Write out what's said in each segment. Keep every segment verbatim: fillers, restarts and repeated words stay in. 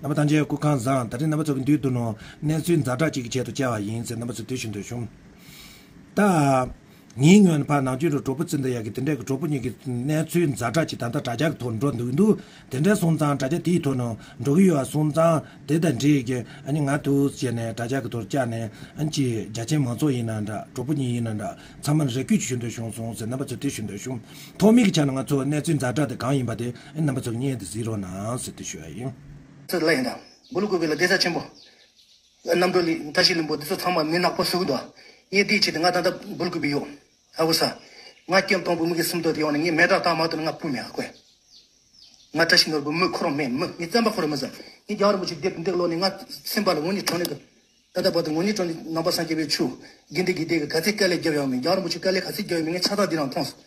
རྣམ་པ་ཐམས་ཅད་སྐུ་ཁམས་བཟང་། ད་རེས་རྣམ་པ་ཚོ་གི་མདུན་དུ་ནང་གནས་ཚུལ་ཛ་དྲག་ཅིག་གི་ཆེད་དུ་བཅར་བ་ཡིན་ཟེར་རྣམ་པ་ཚོ་དེ་ཞུ་འདོད་བྱུང་། ད། ངའི་ངོས་ནས་ཕར་ནང་ཆོས་རུ་གྲོགས་པོ་བརྩི་འདི་ཡག་གི་དེ་འདྲའི་གི་གྲོགས་པོ་གཉིས་ཀྱི་གནས་ཚུལ་ཛ་དྲག་ཅིག་ད་ལྟ་དྲ་རྒྱ་གི་ཐོག་འགྲོ་འདུག་འདུག་དེ་འདྲའི་སོང་ཙང་དྲ་རྒྱ་དེའི་ཐོག་ནང་འགྲོ་གི་ཡོད་པ་སོང་ཙང་དེ་དང་འབྲེལ་གྱི་ཨ་ནི་ང་ཐུགས་བྱས་ནས་དྲ་རྒྱ་གི་ཐོག་བཅར་ནས་ཨ་ནི་ཅིག་རྒྱ་ཆེན་མང་ཚོགས་ཡིན་ན་འདྲ། གྲོགས་པོ་གཉིས་ཡིན་ན་འདྲ། ཚང་མར་རེ་སྐུལ་ཞུ་འདོད་བྱུང་སོང་ཟེར་རྣམ་པ་ཚོ་དེ་ཞུ་འདོད་བྱུང་། ཐོག་མའི་གི་ཆ་ནས་ང་ཚོ་གནས་ཚུལ་ཛ་དྲག་དེ་གང་ཡིན་པ་དེ་ཨ་ནི་རྣམ་པ་ཚོ་བརྙན་དེ་གཟིགས་རོགས་གནང་ཟེར་དེ་ཞུ་ཡ་ཡིན། ཚོད་ལ་ཡིན་ད། འབུ་ལུ་ཀུ་པི་ལ་གདན་ས་ཆེན་པོ། རྣམ་གྲོལ་གླིང་བཀྲ་ཤིས་ལྷུན་པོ་འདི་ཚོ་ཚང་མ་མི་ནག་པོ་བཟོ་གི་འདུག་ངས་དེའི་ཆེད་དུ་ང་ད་ལྟ་འབུ་ལུ་ཀུ་པི་ཡོད། ཨ་ཁུ་ས། ང་སྐྱོན་དང་པོ་མི་གི་སུམ་མདོ་དེ་ཡོང་ནས་ངས་མེ་དྲག་བཏང་མ་ཐུབ་ན་ང་སྤུ་མེད་ཨ་ཁོས། ང་བཀྲ་ཤིས་ནོར་བུ་མི་ཁོ་རང་མེད་མི་ངས་བཙན་པ་ཁོ་རང་མི་ཟ། ངས་རྒྱལ་བ་རིན་པོ་ཆེ་སྡེབ་འདེགས་ལོག་ནས་ང་སེམས་པ་ལ་དངོས་གནས་དྲང་གནས་ཀྱི། ད་ལྟ་བར་དུ་དངོས་གནས་དྲང་གནས་ནང་པ་སངས་རྒྱས་པའི་ཆོས་དགེ་འདུན་དགེ་ལྡན་གྱི་ག་ཚད་དཀའ་ལས་བརྒྱབ་ཡོང་མིན། རྒྱལ་བ་རིན་པོ་ཆེ་དཀའ་ལས་ག་ཚད་བརྒྱབ་ཡོང་མིན་ངས་ཕྱག་རྟགས་འདི་རང་མཐོང་སོང་།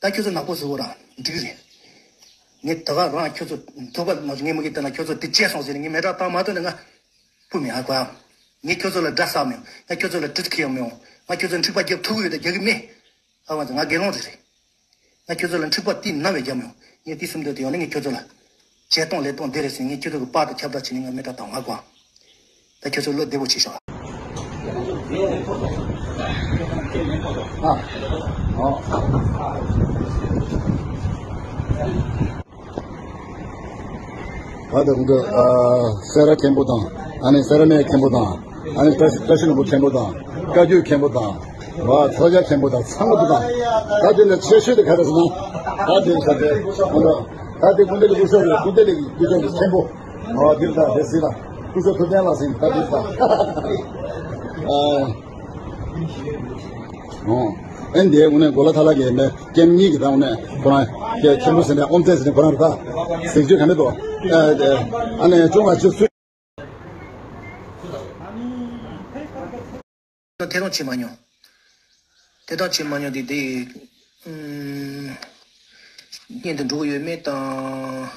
ད་ཁྱོད་ཚོ་ནག་པོ་བཟོ་བོ་ར་འགྲིག་རེད། ངས་ད་ག་རང་ཁྱོད་ཚོ་ཐོག་པ་ནང་ངས་མ་གི་ལྟ་ན་ཁྱོད་ཚོ་དེ་བྱས་སོང་ཟེར་ནས་ངས་མེ་དྲག་བཏང་མ་ཐུབ་ན་ང་སྤུ་མེད་ཨ་ཁོ་ཨ། ངས་ཁྱོད་ཚོ་ལ་དགྲ་བསགས་མི་ཡོང་། ང་ཁྱོད་ཚོ་ལ་གྲི་ཁྱེར་ཡོང་མི་ཡོང་། ང་ཁྱོད་ཚོ་འཁྲུག་པ་རྒྱབ་ཐུབ་ཀྱི་ཡོད་དང་རྒྱག་གི་མེད། ཨ་བ་ང་དགེ་སློང་རེད་རེད། ང་ཁྱོད་ཚོ་ལ་འཁྲུག་པ་དེ་ནམ་ཡང་རྒྱབ་མི་ཡོང་། ངས་དེ་སུམ་མདོ་དེ་ཡོང་ན་ངས་ཁྱོད་ཚོ་ལ་བྱེད་སྟངས་ལས་སྟངས་འདི་རེད་ཟེར་ངས་ཁྱོད་ཚོ་གི་པར་དང་ཁྱབ་བསྒྲགས་བྱས་ནས་ང་མེ་དྲག་བཏང་ང་གོ། ད་ཁྱོད་ཚོ་བློ་བདེ་པོ་བྱེད་ཤོག་ཨ། ཨ། ད་ལྟ་ཁོང་ཚོ་ཨ་སེ་ར་མཁན་པོ་དང་ཨ་ནི་སེ་ར་སྨད་མཁན་པོ་དང་ཨ་ནི་བཀྲ་བཀྲ་ཤིས་ལྷུན་པོ་མཁན་པོ་དང་བཀའ་བརྒྱུད་མཁན་པོ་དང་བ་ཚོགས་རྒྱལ་མཁན་པོ་དང་ཚང་མ་འདུག་དང་། ད་དེ་ནས་ཆེ་ཤོས་དེ་ག་རེ་ཟེར་ན། ད་དེ་ཟེར་ཏེ་ཁོང་ཚོ་ད་དེ་ཀུན་བདེ་ལེགས་སྐུ་ཞབས་རེད། ཀུན་བདེ་ལེགས་སྐུ་ཞབས་ཀྱི་མཁན་པོ་ཨ་འདིར་ད་དེ་ཟེར་ལ་སྐུ་ཞབས་ཐུབ་བསྟན་ལགས་ཟེར་ད་འདིར་ད་ཨ། ཨོ། ཨེ་འདི་དངོས་གནས་གོ་ལ་ཐ་ལ་གི་མེ་ཀེམ་གཉིས་ཀྱི་ད་དངོས་གནས་ཁོ་རང་གི་ཁྱེད་མོ་ཟེར་ནས་ཨོམ་ཙེ་ཟེར་ནས་ཁོ་རང་རུ་ཁ་ཟིག་བརྗོད་ག་འདྲ་འདུག་ཨ་ཨ་ནི་ཅུང་ང་ཅིག་སུ། ཐད་གཏོང་བྱེད་མ་མྱོང་། ཐད་གཏོང་བྱེད་མ་མྱོང་དེ་དེ་ཨུམ། གཉེན་དུ་འགྲོ་གི་ཡོད་མེད་དང་།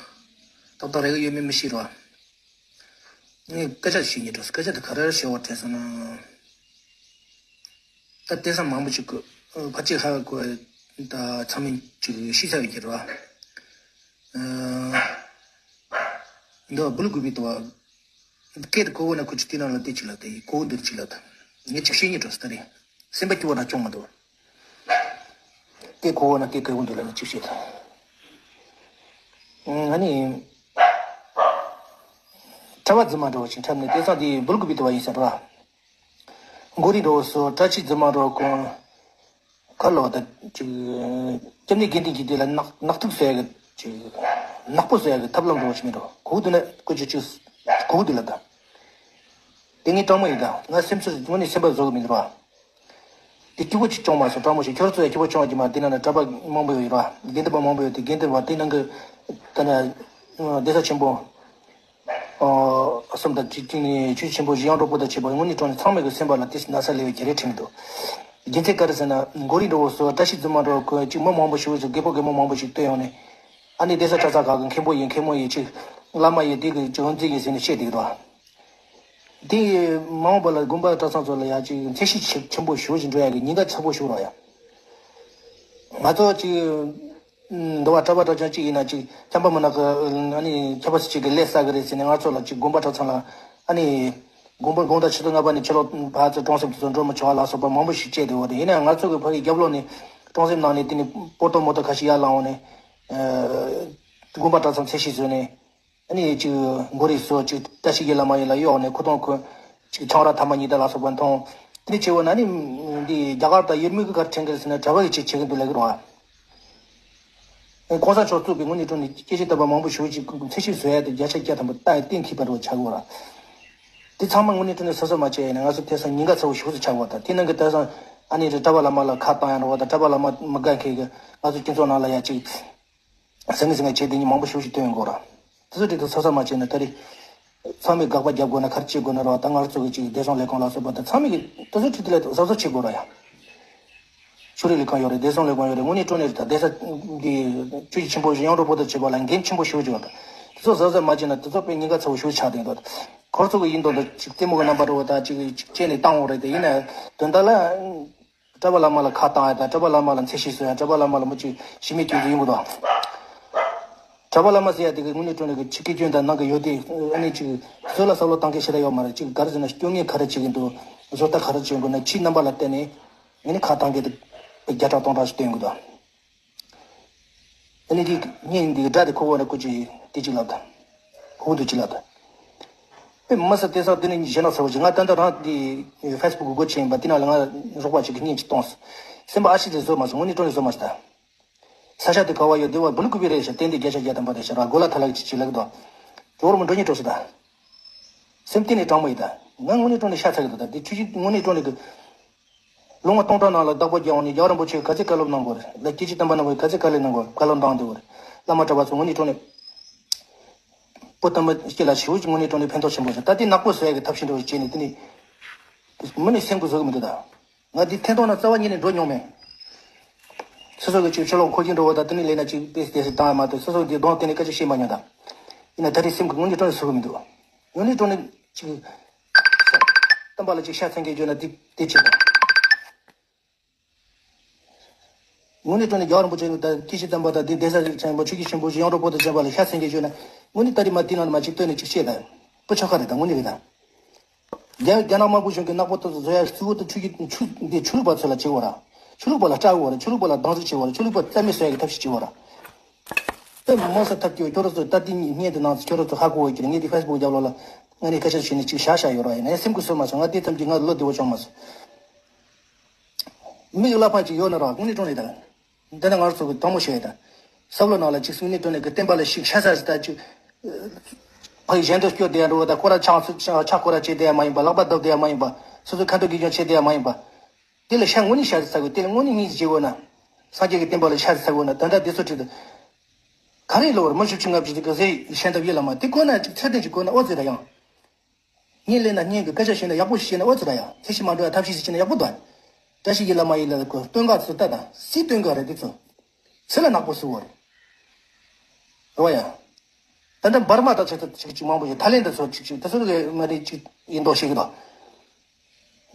ཏག་ཏག་རེག་གི་ཡོད་མེད་མི་ཤེས་རོ། ངས་སྐད་ཆ་ཞིག་ཉེ་འགྲོ་སྐད་ཆ་དེ་ག་རེ་བཤད་པ་དྲན་སོང་ན། ད་དེང་སང་མང་པོ་ཅིག་གི་ཕ་གཅིག་ཧ་གོ་ད་ཚང་མས་ཅིག་ཤེས་ཚར་ཡོད་ཀྱི་རེད་བ། འདི་བ་བུ་ལུ་གུ་བི་དུ་བ། སྐད་དུ་གོ་བོ་ན་ཁུ་ཅི་ཏི་ན་ལ་དེ་ཅི་ལ་དེ་གོ་བོ་འདིར་ཅི་ལ་ད། ངས་ཅིག་ཤེས་ཉེ་འགྲོ་ས་ད་རེད། སེམས་པ་སྐྱོ་བ་ན་སྐྱོ་མ་འདུག་སྐད་གོ་བོ་ན་སྐད་གོ་བོ་འདུག་ལ་ངས་ཅིག་ཤེས་ད། ཨ་ནི། གྲྭ་པ་རྫུན་མ་འདྲ་བོ་ཞིག་འཁྲབ་ནས་དེང་སང་དེ་བུ་ལུ་གུ་བི་དུ་བ་ཡིན་ཟེར་བ། མགོ་རིལ་འདྲ་བོ་སོ་བཀྲ་ཤིས་རྫུན་མ་འདྲ་བོ་གོང་། ཁ་ལོ་ད་ཅིག་སྐྱབས་གནས་དགེ་འདུན་གྱི་དེ་ལ་ནག་ནག་ཐུག་ཟེར་གི་ཅིག་ནག་པོ་ཟེར་གི་ཐབས་ལམ་འདྲ་བོ་ཞིག་མི་འདྲ་བོ་གོ་དུ་ན་ཀུ་ཅི་ཅིག་གོ་དུ་ལ་ད། དེ་ངའི་སྤྲང་མོ་ཡིན་ད་ང་སེམས་ཚོར་དངོས་གནས་སེམས་པ་བཟོ་གི་མི་འདུག་ར། དེ་སྐྱིད་པོ་ཅིག་སྐྱོང་མ་སོང་སྤྲང་མོ་ཞིག་ཁྱོད་ཚོ་ཡ་སྐྱིད་པོ་སྐྱོང་གི་མ་དེ་ན་ན་གྲྭ་པ་མང་པོ་ཡོད་ར་དགེ་འདུན་པ་མང་པོ་ཡོད་དེ་དགེ་འདུན་པ་དེ་ནང་གི་ད་ན་གདན་ས་ཆེན་པོ། གསུམ་དང་གཅིག་གཅིག་ནས་ཆོས་ཆེན་པོ་གཞི་ཡང་གྲོགས་པོ་དང་བཅས་པ་དངོས་གནས་དྲང་གནས་ཚང་མས་ཀྱི་སེམས་པ་ལ་དེ་ན་ས་ལེ་བའི་རྒྱ་རེ་ཁྲིད་མི་འདུག་རྒྱུ་མཚན་ག་རེ་ཟེར་ན་མགོ་རིལ་འདྲ་བོ་སོ་བཀྲ་ཤིས་རྫུན་མ་འདྲ་བོ་ཁོས་གཅིག་མི་མང་པོ་ཞིག་གིས་རྒད་པོ་རྒད་མོ་མང་པོ་ཞིག་བསྟོད་ཡོང་ནས་ཨ་ནི་གདན་ས་གྲྭ་ཚང་ཁག་གི་མཁན་པོ་ཡིན་མཁན་མོ་ཡིན་གཅིག་བླ་མ་ཡིན་དེ་གི་ཅིག་འོན་ཚིག་ཡིན་ཟེར་ནས་བཤད་བསྡད་ཀྱི་འདུག་དེ་མ་འོངས་པ་ལ་དགོན་པ་གྲྭ་ཚང་ཚོ་ལ་ཡ་ཅིག་མཚན་ཤས་ཆེ་ཆེན་པོ་ཞེ་པོ་ཞིག་འགྲོ་ཡ་གི་ཉེན་ཁ་ཚ་པོ་ཞིག་རག་ཡ། ང་ཚོ་ཅིག་འདི་བ་གྲྭ་པ་གྲྭ་རྐྱང་གཅིག་ཡིན་ན་ཅིག་ཁྱམས་པ་མི་ནག་གི་ཨ་ནི་ཁྱད་པར་སུ་གཅིག་གི་ལས་བསགས་གི་རེད་ཟེར་ནས་ང་ཚོ་ལ་ཅིག་དགོན་པ་གྲྭ་ཚང་ལ་ཨ་ནི་དགོན་པ་དགོང་དག་ཆུ་ཚོད་ལྔ་པ་ནས་ཕྱི་ལོགས་ཕར་ཚུར་གྲོང་གསེབ་དེ་ཚོ་འགྲོ་མི་ཆོག་ལ་སོགས་པ་མང་པོ་ཞིག་བཅད་དེ་འོ་རེད། ཡིན་ན་ང་ཚོ་གི་ཕ་གི་རྒྱབ་ལོགས་ནས་གྲོང་གསེབ་ནང་ནས་དེ་ནས་སྤོ་ཏོ་མོ་ཏོ་ཁ་ཤས་ཡར་ལངས་འོང་ནས་དགོན་པ་གྲྭ་ཚང་མཚན་ཤས་བཟོས་ནས། ཨ་ནི་ཅིག་མགོ་རིལ་སོགས་ཅིག་བཀྲ་ཤིས་ཀྱི་བླ་མ་ཡིན་ལ་གཡོག་ནས་ཁུ་ཐོང་ཁུ་ཅིག་ཆང་རག་ཐ་མག་གཉིས་དག་ལ་སོགས་པ་འཐུང་། དེ་ནས་བྱས་པ་ན་ནི་འདི་རྒྱ་གར་དང་ཡུལ་མི་གི་གར་ཁྲེང་གི་ཟེར་ན་གྲྭ་པ་གི་ཅིག་བྱེད་ཀྱི་འདུག་ལབ་ཀྱི་རེད་བ། གོང་ས་མཆོག་གཙོས་པའི་དངོས་གནས་དྲང་གནས་སྐྱེས་ཆེན་དམ་པ་མང་པོ་ཞིག་ཅིག་མཚན་ཤས་བཟོ་ཡ་དེ་བརྒྱ་ཆ་བརྒྱ་ཐམ་པ་ཏང་གཏན་འཁེལ་པ་འདྲ་བོ་ཆགས་ཀྱི་ཡོད་ར། དེ་ཚང་མ་དངོས་གནས་དྲང་གནས་གཟབ་གཟབ་མ་བྱས་ཡིན་ན་ང་ཚོ་དེང་སང་ཉེན་ཁ་ཚ་བོ་ཞེ་པོ་ཅིག་ཆགས་ཀྱི་ཡོད་ད། དེ་ནང་གི་དེང་སང་ཨ་ནི་གྲྭ་པ་བླ་མ་ལ་ཁ་བཏང་ཡ་འདྲ་བོ་དང་གྲྭ་པ་བླ་མ་མི་དགའ་མཁན་གྱི་ང་ཚོ་སྤྱི་ཚོགས་ནང་ལ་ཡ་ཅིག་ཟང་ངེ་ཟིང་ངེ་བྱས་དེ་ཉིད་མང་པོ་ཞེ་པོ་ཞིག་བཏོན་ཡོང་གི་ཡོད་ར། དེ་ཚོ་དེ་ཚོ་གཟབ་གཟབ་མ་བྱས་ན་ད་རེས་ཚང་མས་དགག་པ་རྒྱབ་དགོས་ན་ག་རེ་བྱེད་དགོས་ན་ར་བ། ད་ང་རང་ཚོ་གི་ཅིག་བདེ་སྲུང་ལས་ཁུངས་ལ་སོགས་པ་དང་ཚང་མས་ཀྱི་དེ་ཚོ་ཁྲིད་དེ་ལ་གཟབ་གཟབ་བྱེད་དགོས་ར་ཡ། ཆོས་རིག་ལས་ཁུངས་ཡོད་རེད། བདེ་སྲུང་ལས་ཁུངས་ཡོད་རེད། དངོས་གནས་དྲང་གནས་རེད། ད་བདེ་ས་འདི་ཆོས་ཀྱི་ཆེན་པོ་གཡང་འགྲོ་བོ་དང་བཅས་པ་ལ་འགན་ཆེན་པོ་ཞེ་པོ་ཅིག་ཡོད་རེད། དེ་ཚོ་གཟབ་གཟབ་མ་བྱས་ན་དེ་ཚོ་དཔེ་ཉེན་ཁ་ཚ་བོ་ཞེ་པོ་ཆགས་བསྡད་འདུག་ཁོ་ཚོ་གི་ཡིན་མདོག་འདུག་ཅིག་རྩེད་མོ་གི་རྣམ་པ་འདྲ་བོ་ད་ཅིག་ཅིག་བྱས་ནས་བཏང་འོང་རེད་དེ། ཡིན་ན་དོན་དག་ལ། གྲྭ་པ་བླ་མ་ལ་ཁ་བཏང་ཡ་དང་གྲྭ་པ་བླ་མ་ལ་མཚན་ཤས་བཟོ་ཡ། གྲྭ་པ་བླ་མ་ལ་མི་གཅིག་ཞི་མོལ་སྐྱོན་གྱི་ཡོང་གི་འདུག་གྲྭ་པ་བླ་མ་ཟེར་ཡ་དེ་གི་དངོས་གནས་དྲང་གནས་ཀྱི་ཕྱི་སྐད་སྐྱོན་དང་ནང་གི་ཡོད་དེ། ཨ་ནི་ཅིག་བཟོ་ལ་བསམ་བློ་བཏང་མཁན་ཞེ་དྲག་ཡོད་མ་རེད། ཅིག་ག་རེ་ཟེར་ན། སྐྱོན་ངན་ག་རེ་བྱེད་ཀྱི་འདུག་བཟོ་ལྟ་ག་རེ་བྱེད་དགོས་ན། ཕྱིའི་རྣམ་པ་ལ་བལྟས་ནས་ངས་ནི་ཁ་བཏང་གི་འདུག་བརྒྱ་ཕྲག་སྟོང་ཕྲག་ཞིག་སྟོན་གི་འདུག་ཨ་ནི་དེ་བརྙན་དེ་སྒྲ་དེ་ཁོ་བོ་ནས་བཀོད་ཀྱི་དེ་གཅིག་ལབ་དང་། ཁོ་བོ་འདུག་གཅིག་ལབ་དང་། དཔེ་མི་སྲིད་དེང་སང་དེ་ནས་ཞེ་དྲག་ཚ་བོ་ཞིག་ང་ད་ལྟ་རང་དེ་Facebook་སྒོ་ཕྱེ་ཡིན་པ། དེ་ནང་ལ་ང་རོགས་པ་ཅིག་གིས་བརྙན་ཅིག་བཏང་སོང་། སེམས་པ་ཨ་ཤི་དེ་བཟོ་མ་སོང་། དངོས་གནས་དྲང་གནས་བཟོ་མ་སོང་ད། ས་ཆ་དེ་ག་བ་ཡོད་དེ་བ་བུ་ལུ་ཀུ་པི་རེད་ཤག་བསྟན་འདི་བརྒྱ་ཆ་བརྒྱ་ཐམ་པ་རེད་ཤག་ར་གོ་ལ་ཐ་ལག་ཅིག་ཅིག་ལབ་ཀྱི་འདུག་ཇོ་རུ་མི་འགྲོ་ཉིད་འགྲོ་སོང་ད། སེམས་གཏིང་ནས་དྲང་མོ་ཡིན་ད། ང་དངོས་གནས་དྲང་གནས་ཤ་ཚ་གི་འདུག་ད་དེ་ཆུ་ཆུ་དངོས་གནས་དྲང་གནས་གི། ལོ་ངོ་སྟོང་ཕྲག་ནང་ལ་བདག་པོ་རྒྱག་འོང་ནས་རྒྱལ་བ་རིན་པོ་ཆེས་ག་ཚོད་བཀའ་སློབ་གནང་དགོས་རེད། ལ་སྐྱེ་འཆི་བསྟན་པ་གནང་དགོས་རེད། ག་ཚོད་བཀའ་སློབ་གནང་དགོས་རེད། བཀའ་སློབ་གནང་བསྡད་ཡོད་རེད། བླ་མ་གྲྭ་པ་ཚོ་དངོས་གནས་དྲང་གནས། བུ་དམ་པ་སྐྱེ་ལ་ཞེ་པོ་ཅིག་དངོས་གནས་དྲང་གནས་ཕན་ཐོགས་ཆེན་པོ་ཞིག་ད་དེ་ནག་པོ་བཟོ་ཡ་གི་ཐབས་ཤེས་འདྲ་བོ་བྱས་ནས་དེ་ནས་མི་ནས་སེམས་ཁུར་བཟོ་གི་མི་འདུག་ད། ང་འདི་འཐེན་ཐོག་ན་རྩ་བ་ཉིད་ནས་འགྲོ་མྱོང་མེད། སོ་སོ་གི་ཅིག་ཕྱི་ལོགས་འཁོར་གྱིན་འགྲོ་བ་དང་དེ་ནས་ལས་ན་ཅིག་ཏེ་ཏེ་ཞིག་བཏང་ཡ་མ་གཏོགས། སོ་སོ་འདི་གདོང་བསྟན་ནས་སྐད་ཆ་བཤད་མ་མྱོང་ད། ཡིན་ན་ད་རེས་སེམས་ཀྱི་དངོས་གནས་དྲང་གནས་བཟོ་གི་མི་འདུག་དངོས་གནས་དྲང་གནས་ཅིག་བསྟན་པ་ལ་ཅིག་ཤ་ཚ་མཁན་བརྗོད་ན་དེ་དེ་བྱེད་དང་། དངོས་གནས་དྲང་གནས་རྒྱལ་བ་རིན་པོ་ཆེ་དང་སྐྱེ་འཆི་བསྟན་པ་དང་དེ་གདན་ས་ཆེན་པོ་ཆོས་ཀྱི་ཆེན་པོ་ཞིག་ཡོངས་གྲགས་པོ་དང་བཅས་པ་ལ་ཤ་ཚ་མཁན་བརྗོད་ན། དངོས་གནས་ད་རེས་མ་དེ་ནང་ནས་མ་ཅིག་བཏོན་ནས་ཅིག་བཤད་དང་། པོ་ཆོག་ཁ་རེད་དང་། དངོས་གནས་རེད་དང་། རྒྱ་རྒྱ་ནག་དམར་པོ་གཞུང་གི་ནག་པོ་ཏོག་ཙམ་བཟོ་ཡ་གཙོ་བོ་དེ་ཆོས་ཀྱི་ཆོས་འདི་ཆོས་ལུགས་པ་ཚོ་ལ་བྱེད་དགོས་ར། ཆོས་ལུགས་པ་ལ་སྐྲག་དགོས་ར། ཆོས་ལུགས་པ་ལ་སྡང་ཟུག་བྱེད་དགོས་ར། ཆོས་ལུགས་པ་རྩ་མེད་བཟོ་ཡ་གི་ཐབས་ཤེས་བྱེད་དགོས་ར། དེ་མ་ས་ཐབས་སྐྱོ་ཁྱོད་རང་ཚོ་ད་ལྟའི་བརྙན་དེ་ནང་ཁྱོད་རང་ཚོ་ཧ་གོ་འོས་ཀྱི་རེད། ངས་དེ་Facebook་རྒྱབ་ལོགས་ལ་ང་ནས་སྐད་ཆ་བྱས་ནས་ཅིག་བཞག་བཞག་ཡོད་ར། ཡིན་ན་ཡང་སེམས་ཁུར་བཟོས་མ་སོང་། ང་དེ་ཐམས་ཅད་ང་བློ་བདེ་བོ་བྱུང་མ་སོང་། མི་ཡི་བླ་ཕམ་ཅིག་ཡོད་ན་ར་དངོས་གནས་དྲང་གནས་དང་། འདི་ནི་ང་རང་ཚོ་གི་དྲང་མོ་བཤད་ཡ་དང་། བསམ་བློ་ནང་ལ་ཅིག་དངོས་གནས་དྲང་གནས་ཀྱི་བསྟན་པ་ལ་ཞིག་ཤ་ཚ་ཞིག་ད་ཅིག་ཕ་ཡི་གཞན་དུ་སྐྱོ་བསྡད་འགྲོ་བ་དང་། ཁོ་ར་ཆང་ཚུ་ཆ་ཆ་ཁོ་ར་བྱེད་བསྡད་ཡ་མ་ཡིན་པ། ལག་པ་བརྡབ་བསྡད་ཡ་མ་ཡིན་པ། སོ་སོ་ཁ་འདོན་གྱི་སྐྱོན་བྱེད་བསྡད་ཡ་མ་ཡིན་པ། དེ་ལ་ཤ་དངོས་གནས་ཤ་ཚ་དགོས། དེ་ལ་དངོས་གནས་སྙིང་རྗེ་བོ་ན། སངས་རྒྱས་ཀྱི་བསྟན་པ་ལ་ཤ་ཚ་དགོས་ན། ད་ལྟ་དེ་ཚོ་ཁྲིད་དུ་ག་རེ་ལོར་མི་བཅུ་བཅོ་ལྔ་བཅུ་དེ་ག་ཟེ་ཤན་ཐབས་ཡིད་ལ་མ་དེ་གོ་ན་ཅིག་ཚད་ལྡན་ཅིག་གོ་ན་ཨོ་ཙི་ར་ཡང་། བརྙན་ལེན་ན་བརྙན་གྱི་སྐད་ཆ་བཤད་ན་ཡག་པོ་ཞིག་བཤད་ན་ཨོ་ཙི་ར་ཡང་། ཚད་གཞི་མ་འགྲོ་ཡ་ཐབས་ཤེས་ཞིག་བྱས་ན་ཡག་པོ་འདུག་བཀྲ་ཤིས་ཡིད་ལ་མ་ཡིད་ལ་གོ་སྟོན་ག་ཚོ་ལྟ་དང་། སྲིད་སྟོན་ག་རེད་དེ་ཚོ། ཚེ་ལ་ནག་པོ་བཟོ་བ་རེད། རེད་བ་ཡ། ད་ལྟ་འབར་མ་དང་ཆ་ཚ་ཅིག་ཅིག་མང་པོ་ཡོད། ཐའི་ལེན་ཌ་ཚོ་ཅིག་ཅིག་དེ་ཚོ་གི་མ་རེད་ཅིག་ཡིན་མདོག་བཤད་གི་འདུག་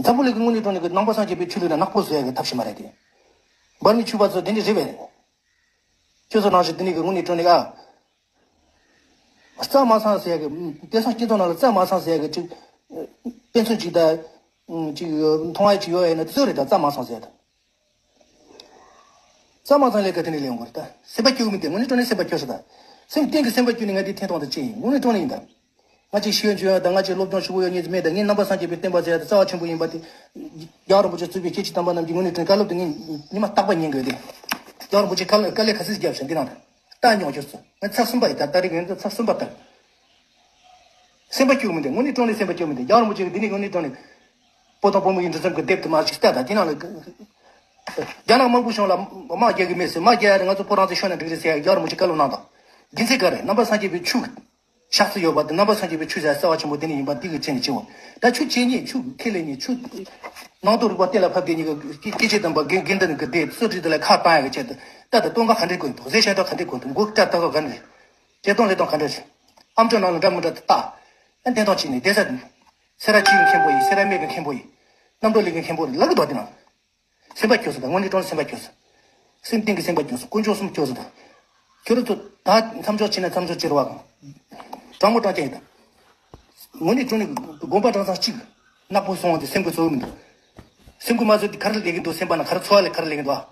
འཛམ་བུ་གླིང་གི་དངོས་གནས་དྲང་གནས་ཀྱི་ནང་པ་སངས་རྒྱས་པའི་ཆོས་ལུགས་ན་ནག་པོ་བཟོ་ཡ་གི་ཐབས་ཤེས་མ་རེད་དེ། འབར་མའི་ཆོས་པ་ཚོ་དེ་འདྲ་རེད་པས། ཁྱོད་ཚོ་ནང་བཞིན་དེ་ནས་གི་དངོས་གནས་དྲང་གནས་ཨ། རྩ་མ་ཚང་ཟེར་ཡ་གི། དེང་སང་སྤྱི་ཚོགས་ནང་ལ་རྩ་མ་ཚང་ཟེར་ཡ་གི་ཅིག་དཔེ་མཚོན་ཅིག་དང་། ཅིག་མཐོང་བ་ཅིག་ཡོད་ཡིན་ན་དེ་ཚོ་རེད་ད། རྩ་མ་ཚང་ཟེར་ཡ་ད། རྩ་མ་ཚང་ལས་ཀ་དེ་ནས་ལས་འགོར་ད། སེམས་པ་སྐྱོ་གི་མི་འདུག་དངོས་གནས་དྲང་གནས་སེམས་པ་སྐྱོ་ས་ད། སེམས་གཏིང་གི་སེམས་པ་སྐྱོ་ནས་ང་འདི་འཐེན་གཏོང་ད་ཅི་ཡིན། དངོས་གནས་དྲང་གནས་ཡིན་ད། ང་ཅིག་ཤེས་ཡོན་ཅིག་ཡོད་ད། ང་ཅིག་སློབ་སྦྱོང་ཞུ་གི་ཡོད་ངེས་མེད་ད། ངས་ནང་པ་སངས་རྒྱས་པའི་བསྟན་པ་ཟེར་ཡ་དེ་རྩ་བ་ཆེན་པོ་ཡིན་པ་དེ། རྒྱལ་བ་རིན་པོ་ཆེ་གཙོས་པའི་སྐྱེ་འཆི་བསྟན་པ་རྣམས་ཀྱི་དངོས་གནས་དྲང་བཀའ་སློབ་དེ་ངས་ཉི་མ་རྟག་པར་ཉན་གི་ཡོད་དེ། རྒྱལ་བ་རིན་པོ་ཆེ་དཀའ་ལས་དཀའ་ལས་ག་ཚོད་བརྒྱབ་ཤག་འདི་ནང་ད་ལྟ་མྱོང་ཁྱོད་ཚོ། ང་ཚར་གསུམ་པ་ཡིན་ད། ད་རེས་ངས་ཚར་གསུམ་པ་ལྟར། སེམས་པ་སྐྱོ་མི་འདུག་དངོས་གནས་དྲང་གནས་སེམས་པ་སྐྱོ་མི་འདུག་རྒྱལ་བ་རིན་པོ་ཆེ་གི་འདི་ནས་དངོས་གནས་དྲང་གནས། པོ་དང་པོ་མོ་ཡི་འབྲི་རྩོམ་གི་དེབ་དེ་མར་ཅིག་ལྟ་དང་། དེ་ནང་ལ། རྒྱ་ནག་དམར་པོ་གཞུང་ལ་དམག་རྒྱག་གི་མེད་ཟེར། དམག་རྒྱག་ཡ་དེ་ང་ཚོ་ཕོ་བྲང་ཚོ་ཤོར་ན་འགྲིག་རེད་ཟེར་ཡ་རྒྱལ་བ་རིན་པོ་ཆེ་བཀའ་སློབ་གནང་དང་། རྒྱུ་མཚན་ག་རེ། ནང་པ་སངས་རྒྱས་པའི་ཆོས་ཤག་ཚུལ་ཡོད་པ་དེ། ནང་པ་སངས་རྒྱས་པའི་ཆོས་ཟེར་རྩ་བ་ཆེན་པོ་དེ་ནས་ཡིན་པ་འདི་གི་ཆེད་ནས་བྱེད་དགོས། ད་ཆོས་བྱེད་མཁན་ཆོས་ཁས་ལེན་མཁན་ཆོས་ནང་དུ་རིག་པ་གཏན་ལ་ཕབ་མཁན་གཉིས་ཀྱི་སྐྱེ་མཆེད་དམ་པ་དགེ་དགེ་འདུན་གྱི་སྡེ་སུ་རིགས་དེ་ལ་ཁ་བཏང་ཡ་གི་ཆེད་དུ། ད་ལྟ་སྟོན་ཁ་ག་འདྲས་གོན་འདུག་ཟས་ཤ་ཁྲག་ག་འདྲས་གོན་འདུག་མགོ་སྐྲ་ལྟ་ག་ག་འདྲས། སྐྱེ་སྟངས་ལས་སྟངས་ག་འདྲས་རེད། ཨམ་ཅོག་ནང་ལ་འདྲ་མི་འདྲ་དེ་བལྟ། ཨ་འཐེན་ཐོག་ཅིག་ནས་བསྡད་ས། སེ་ར་བྱེས་ཀྱི་མཁན་པོ་ཡིན། སེ་ར་སྨད་ཀྱི་མཁན་པོ་ཡིན། རྣམ་གྲོལ་གླིང་གི་མཁན་པོ་ལབ་གི་འདུག་དེ་ན། སེམས་པ་སྐྱོ་ས་དང་། དངོས་གནས་དྲང་གནས་སེམས་པ་སྐྱོ་ས། སེམས་གཏིང་གི་སེམས་པ་སྐྱོ་ས། དཀོན་མཆོག་གསུམ་སྐྱོ་ས་དང་། ཁྱོད་རང་ཚོ་ད་མཚམས་འཇོག་བྱས་ན་མཚམས་འཇོག་བྱེད་རོགས། དྲང་མོ་དྲང་རྐྱང་ཡིན་ད། དངོས་གནས་དྲང་གནས་དགོན་པ་གྲྭ་ཚང་གཅིག་ནག་པོ་སོང་བ་དེ་སེམས་ཁུར་ཚོར་གི་མི་འདུག་སེམས་ཁུར་མ་ཚོར་དེ་ག་རེ་ལས་ཀྱི་འདུག་སེམས་པ་ན་ག་རེ་ཚོར་བ་ལས་ག་རེ་ལས་ཀྱི་འདུག་ཨ།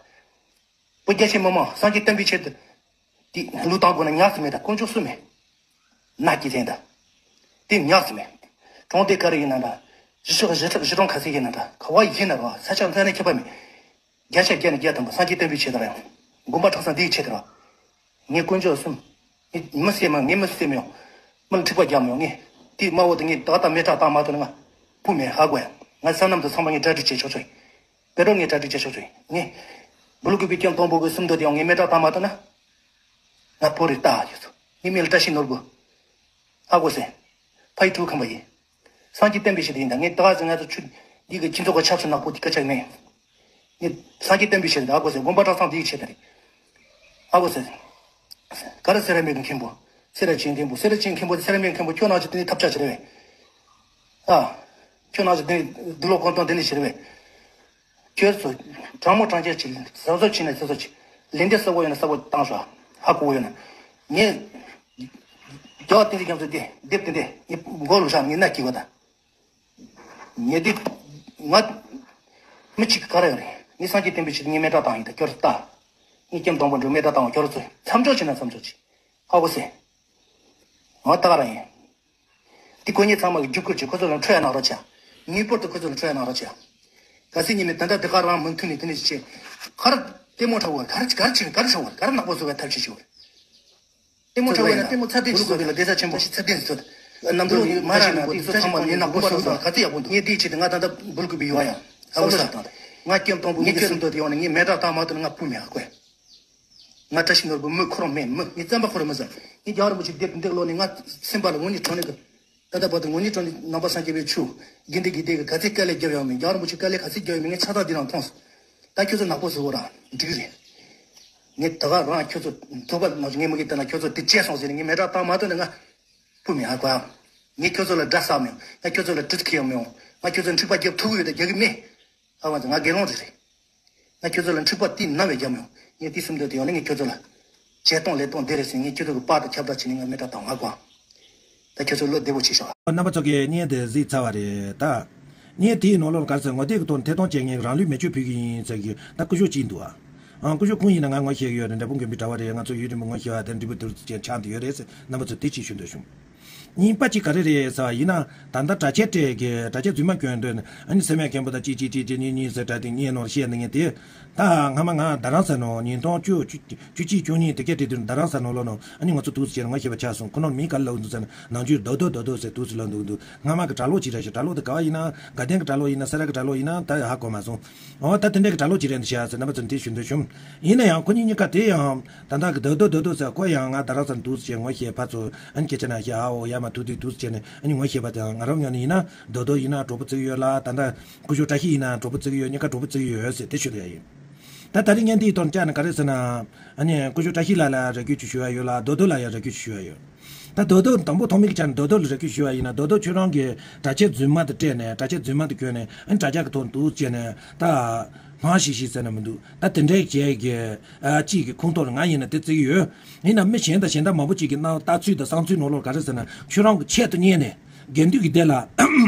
བོད་རྒྱ་ཆེ་མི་མང་སངས་རྒྱས་བསྟན་པའི་ཆེད་དུ། དེ་ལུས་བཏང་དགོས་ན་ཉག་ཙམ་མེད་ད། དཀོན་མཆོག་གསུམ་མེད། ན་སྐྱེ་ཚན་ད། དེ་ཉག་ཙམ་མེད། གྲོང་སྡེ་ག་རེ་ཡིན་ན་འདྲ། གཞིས་ཆགས་གཞིས་གྲོང་གཞིས་གྲོང་ག་ཚད་ཡིན་ན་འདྲ། ག་བ་ཡིན་ན་རོ། ས་ཆ་འཚོལ་ན་ཁྱད་པར་མེད། བརྒྱ་ཆ་བརྒྱ་ནས་བརྒྱ་ཐམ་པ་སངས་རྒྱས་བསྟན་པའི་ཆེད་དུ་ར་ཡོང་། དགོན་པ་གྲྭ་ཚང་འདིའི་ཆེད་དུ་ར། ངས་དཀོན་མཆོག་གསུམ། ངས་མི་བསད་མ་ངས་མི་བསད་མི་ཡོང་། མི་ལ་འཁྲིག་པ་རྒྱག་མི་ཡོང་། ངས་དེའི་དམར་བོ་དེ་ངས་ད་ལྟ་མེ་སྲེག་བཏང་མ་ཐུབ་ན་ང་བུ་མེད། ཧ་གོ་ཡ། ང་བསོད་ནམས་དང་ཚང་མ་ངས་གྲ་སྒྲིག་བྱེད་ཆོག་ཆོག་ཡིན། བེ་ཏྲོ་ངས་གྲ་སྒྲིག་བྱེད་ཆོག་ཆོག་ཡིན། ངས་བུ་ལུ་གུ་བི་སྐྱོན་གཏོང་པོ་གི་སུམ་མདོ་དེ་ཡང་ངས་མེ་སྲེག་བཏང་མ་ཐུབ་ན། ང་ཕོ་རེ་ལྟ་ཡོད་ཚོ། ངས་མི་ལ་བཀྲ་ཤིས་ནོར་བུ། ཧ་གོ་སོང་། ཕ་ཡི་ཕྲུ་གུ་ཁམས་པ་ཡིན། སངས་རྒྱས་བསྟན་པའི་ཆེད་དུ་ཡིན་ད། ངས་ད་ག་ཟེ་ང་ཚོ་ཆུ་འདི་གི་ཁྱིམ་ཚང་གི་ཆབ་སྲིད་ནག་པོ་དེ་སྐད་ཆ་མེད། ངས་སངས་རྒྱས་བསྟན་པའི་ཆེད་དུ། ཧ་གོ་སོང་། དགོན་པ་གྲྭ་ཚང་འདིའི་ཆེད་དུ་རེད། ཧ་གོ་སོང་། ག་རེ་སེ་ར་སྨད་ཀྱི་མཁན་པོ། སེ་ར་བྱེས་མཁན་པོ། སེ་ར་བྱེས་མཁན་པོ་དེ་སེ་ར་སྨད་མཁན་པོ་ཁྱོད་ནང་ཆུ་དེ་ནས་ཐབས་ཆག་ཆེ་རེད་བས། ཨ། ཁྱོད་ནང་ཆུ་དེ་ནས་འདི་ལོ་གོང་ཐང་དེ་ནས་ཆེ་རེད་བས། ཁྱོད་ཚོ་དྲང་མོ་དྲང་རྐྱང་བྱེད། གཟབ་གཟབ་བྱེད་ན་གཟབ་གཟབ་བྱེད། ལན་འདེབས་གསལ་པོ་ཡོད་ན་གསལ་པོ་བཏང་ཤོག་ཧ་གོ་ཡོད་ན། ངས་ རྒྱལ་བ་བསྟན་འཛིན་རྒྱ་མཚོ་དེ་དེབ་དེ་འདྲས་ངའི་མགོ་ལ་བཞག་ངས་མནའ་སྐྱེལ་བ་དང་། ངས་དེ་ང་མི་གཅིག་ག་རེ་ཡོད་རེད། ངས་སངས་རྒྱས་བསྟན་པའི་ཆེད་དུ་ངས་མེ་སྲེག་བཏང་ཡིན་ད་ཁྱོད་ལྟ། ངས་སྐྱེམས་དང་པོ་འགྲོ་མེ་སྲེག་བཏང་བ་ཁྱོད་ཚོས་མཚམས་འཇོག་བྱས་ན་མཚམས་འཇོག་བྱེད། ཧ་གོ་སོང་། ང་ད་ག་རང་ཡིན། དེ་ཁོ་གཉིས་ཚང་མ་གི་རྒྱུག་ཁུལ་གྱིས་ཁོ་ཚོ་ལ་འཕྲོད་ཡ་གནང་རོགས་བྱ། ངེས་པར་དུ་ཁོ་ཚོ་ལ་འཕྲོད་ཡ་གནང་རོགས་བྱ། གལ་སྲིད་ཉིན་མོ་ད་ལྟ་དེ་ག་རང་མུ་མཐུད་ནས་དེ་ནས་བྱེད། ག་རེ་ལྟད་མོ་འཁྲབ་བོ་ག་རེ་ག་རེ་བྱེད་ག་རེ་འཁྲབ་བོ་ག་རེ་ནག་པོ་བཟོ་བའི་ཐབས་ཤེས་བྱེད་བོ། ལྟད་མོ་འཁྲབ་བོ་ན་ལྟད་མོ་ཚར་དུས་ཀྱི་བཟོ་བའི་ལ་བདེ་རྩ་ཆེན་པོ་ཞིག་ཚར་དུས་སུ། ནམ་རྒྱུན་མ་རེད་ན་དེ་ཚོ་ཚང་མ་ངས་ནག་པོ་བཟོ་བཟོ་ག་ཚོད་ཡག་པོ་འདུག་ངས་དེའི་ཆེད་དུ་ང་ད་ལྟ་འབུལ་དགོས་པའི་ཡོད་ཡ། ཧ་གོ་སོང་། ང་སྐྱེམས་དང་པོ་ངས་སེམས་འདོད་དེ་ཡོང་ནས་ངས་མེ་སྲེག་བཏང་མ་ཐུབ་ན་ང་སྤུ་མེད་ཧ་གོ་ཡ། ང་བཀྲ་ཤིས་ནོར་བུ་མི་ཁོ་རང་མེད་མི་ངའི་བརྩམས་པ་ཁོ་རང་མི་ཟ། ངས་རྒྱལ་བ་རིན་པོ་ཆེ་དེབ་འདི་ཀློག་ནས་ང་སེམས་པ་ལ་དངོས་གནས་དྲང་གནས་ཀྱི། ད་ལྟ་བར་དུ་དངོས་གནས་དྲང་གནས་ནང་པ་སངས་རྒྱས་པའི་ཆོས་དགེ་འདུན་གྱི་སྡེ་གི་ག་ཚད་དཀའ་ལས་བརྒྱབ་ཡོད་མེད་རྒྱལ་བ་རིན་པོ་ཆེ་དཀའ་ལས་ག་ཚད་བརྒྱབ་ཡོད་མེད་ངས་ཕྱག་རྟགས་འདི་རང་མཐོང་སོང་། ད་ཁྱོད་ཚོ་ནག་པོ་བཟོ་བོ་རང་འགྲིག་རེད། ངས་ད་ག་རང་ཁྱོད་ཚོ་ཐོག་པ་ནང་ངས་མ་གི་ལྟ་ན་ཁྱོད་ཚོ་དེ་བྱས་སོང་ཟེར་ནས་ངས་མེ་སྲེག་བཏང་མ་ཐུབ་ན་ང་སྤུ་མེད་ཧ་གོ་ཡ། ངས་ཁྱོད་ཚོ་ལ་དགྲ་བསགས་མེད་ང་ཁྱོད་ཚོ་ལ་གྲི་ཁྱེར་ཡོང་མེད་ང་ཁྱོད་ཚོ་འཁྲིག་པ་རྒྱབ་ཐུབ་ཀྱི་ཡོད་ད་རྒྱག་གི་མེད། ཨ་ཝ་ང་དགེ་སློང་རེད་རེད། ང་ཁྱོད་ཚོ་ལ་འཁྲིག་པ་དེ་ནམ་ཡང་རྒྱབ་མྱོང་། ངས་དེ་སེམས་འདོད་དེ་ཡོང་ནས་ངས་ཁྱོད་ཚོ་ལ། བྱེད་སྟངས་ལས་སྟངས་འདི་རེད་ཟེར་ངས་ཁྱོད་ཚོ་གི་པར་དང་ཁྱབ་བསྒྲགས་བྱས་ནས་ང་མེ་སྲེག་བཏང་ང་དགོངས། ད་ཁྱོད་ཚོ་བློ་བདེ་པོ་བྱེད་ཤོག་རྣམ་པ་ཚོ་གིས་བརྙན་དེ་གཟིགས་ཚར་བ་རེད་ད། བརྙན་དེའི་ནང་ལོགས་ག་རེ་ཟེར་ངོ་དེབ་ཀྱི་ཐོག་ནས་ཐད་གཏོང་བྱེད་མཁན་རང་ལུས་མེ་མཆོད་ཕུལ་གྱི་ཡིན་ཟེར་གྱི་ད་སྐུ་ཞབས་གཅིག་འདུག་ཨ། ཨང་སྐུ་ཞབས་ཁོང་ཡིན་ན་ང་ངོ་ཤེས་ཀྱི་ཡོད་རེད། འབྲས་སྤུངས་དགོན་པའི་གྲྭ་པ་རེད། ང་ཚོ་ཡུལ་རིན་པོ་ངོ་ཤེས་པ་དེ་འབྲས་སྤུངས་དུར་ཅན་ཆགས་འདི་ཡོད་རེད་ཟེར་རྣམ་པ་ཚོ་དེ་གཅིག་ཞུ་འདོད་བྱུང་། གཉིས་པ་གཅིག་ག་རེ་རེད་ཟེར་བ་ཡིན་ན། ད་ལྟ་གྲྭ་ཆས་སྤྲད་གི་གྲྭ་ཆས་རྫུན་མ་གྱོན་འདོད་ནི་ཨ་ནི་སེམས་ཡག་མཁན་པོ་དང་གཅིག་གཅིག་གཅིག་གཅིག་གཉིས་གཉིས་ཟེར་གྲྭ་དེ་གཉིས་ནོར་བཤད་འདི་ངས་དེ། ད་སྔ་མ་ང་རྡ་རམ་ས་ནང་ཉིས་སྟོང་བཅུ་བཅུ་གཅིག་བཅུ་གཉིས་དེ་སྐད་དེ་དུས་རྡ་རམ་ས་ནང་ལོགས་ནང་ཨ་ནི་ང་ཚོ་དུས་ཚོད་ཅན་ང་ཤེས་པ་ཆགས་སོང་ཁོ་ནོར་མིང་ག་ལ་འདུག་ཟེར་ན་ནང་ཆོས་རྡོ་རྡོ་རྡོ་རྡོ་ཟེར་དུས་ཚོད་ལ་འདུག་འདུག་སྔ་མ་གི་གྲྭ་ལོག་ཅིག་རེད་ཤག་གྲྭ་ལོག་དེ་ག་བ་ཡིན་ན་དགའ་ལྡན་གི་གྲྭ་ལོག་ཡིན་ན་ས་ར་གི་གྲྭ་ལོག་ཡིན་ན་ད་ཧ་གོ་མ་སོང་། འོ་ད་དེ་འདྲ་གི་གྲྭ་ལོག་ཅིག་རེད་འདི་ཤག་ཟེར་རྣམ་པ་ཚོ་འདི་ཞུ་འདོད་བྱུང་། ཡིན་ན་ཡང་ཁོ་གཉིས་གཉིས་ཀ་དེ་ཡང་ད་ལྟ་གི་རྡོ་རྡོ་རྡོ་རྡོ་ཟེར་ཁོ་ཡང་ང་རྡ་རམ་ས་འདུག་ཟེར་ངོ་ཤེས་ཕ་ཚོ་ཨ་ནི་སྐད་ཆ་ན་ཤེས་ཨ་འོ་ཡ་མ་ཐུག་དུས་འདུག་ཟེར་ནས་ཨ་ནི་ངོ་ཤེས་པ་དང་ང་རང་ཡང་ནི་ཡིན་ན་རྡོ་རྡོ་ཡིན་ན་གྲོགས་པོ་བརྩི་གི་ཡོད་ལ་ད་ལྟ་སྐུ་ཞབས་བཀྲ་ཤིས་ཡིན་ན་གྲོགས་པོ་བརྩི་གི་ཡོད་གཉིས་ཀ་གྲོགས་པོ་བརྩི་གི་ཡོད་ཟེར་དེ་ཞུ་ལ་ཡ་ཡིན། ད་ད་རིང་བརྙན་འདིའི་ཐོག་ནས་བཅར་ན་ག་རེ་ཟེར་ན། ཨ་ནི་སྐུ་ཞབས་བཀྲ་ཤིས་ལགས་ལ་རེ་སྐུལ་ཅིག་ཞུ་ཡ་ཡོད་ལ་རྡོ་རྡོ་ལ་ཡང་རེ་སྐུལ་ཅིག་ཞུ་ཡ་ཡོད། ད་རྡོ་རྡོ་དང་པོ་ཐོག་མའི་གི་ཆ་ནས་རྡོ་རྡོ་ལ་རེ་སྐུལ་ཞུ་བ་ཡིན་ན་རྡོ་རྡོ་ཁྱོད་རང་གིས་གྲྭ་ཆས་རྫུན་མ་དེ་སྤྲད་ནས་གྲྭ་ཆས་རྫུན་མ་དེ་གྱོན་ནས་ཨ་ནི་དྲ་རྒྱ་གི་ཐོག་འདུག་བྱས་ནས་ད་སྔ་ཤིག་ཤིག་ཟེར་ན་མི་འདུག་ད་དེ་འདྲའི་བྱས་གི་ཨ་གཅིག་གི་ཁོངས་གཏོགས་ལ་ང་ཡིན་ན་དེ་བརྩི་གི་ཡོད། ཡིན་ན་མི་གཞན་དང་གཞན་དག་མང་པོ་ཅིག་གི་སྣང་ལྟ་ཚུལ་དང་བསམ་ཚུལ་ནང་ལོགས་ག་རེ་ཟེར་ན་ཁྱོད་རང་གི་ཆེད་དུ་གཉེར་ནས་དགེ་འདུན་གྱི་སྡེ་ལ།